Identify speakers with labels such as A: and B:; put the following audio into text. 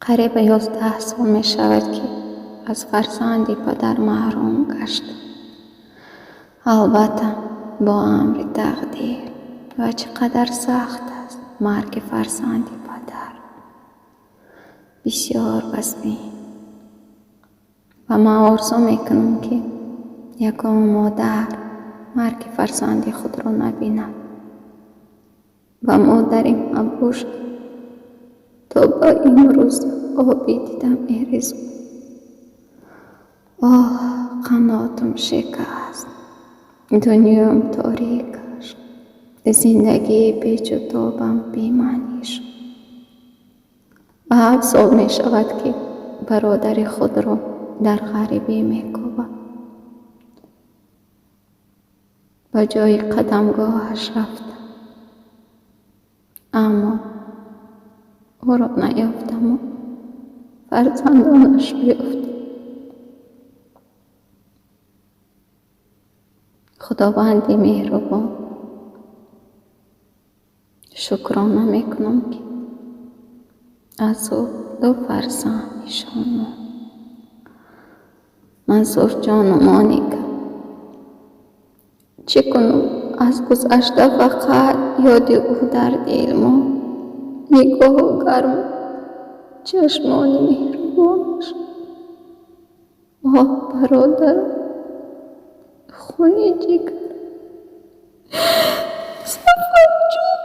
A: Қариба 11 сол мешавад, ки аз фарзанди падар маҳрум гаштам. Албатта, бо амри тақдир. Ва чӣ қадар сахт аст марги фарзанди падар. Бисёр вазмин. Ва ман орзу мекунам, ки ягон модар марги фарзанди худро набинад. Ва модари ман бошад, то ба имрӯз оби дида мерезад. Оҳ, қанотам шикаст, дунёям торик гашт, зиндагии печутобам бемаънӣ шуд. Ва 7 сол мешавад, ки бародари худро дар ғарибӣ мекобам. Ба ҷои қадамгоҳаш рафтам, аммо ӯро наёфтаму фарзандонашро ёфтам. Худованди меҳрубон, шукрона мекунам, ки аз ӯ ду фарзанд нишон монд: Мансурҷону Моника. Чӣ кунам, аз гузашта фақат ёди ӯ дар дил монд, нигоҳу гарму чашмони меҳрубонаш. Оҳ, бародарам, хуни ҷигарам, Сафарҷон.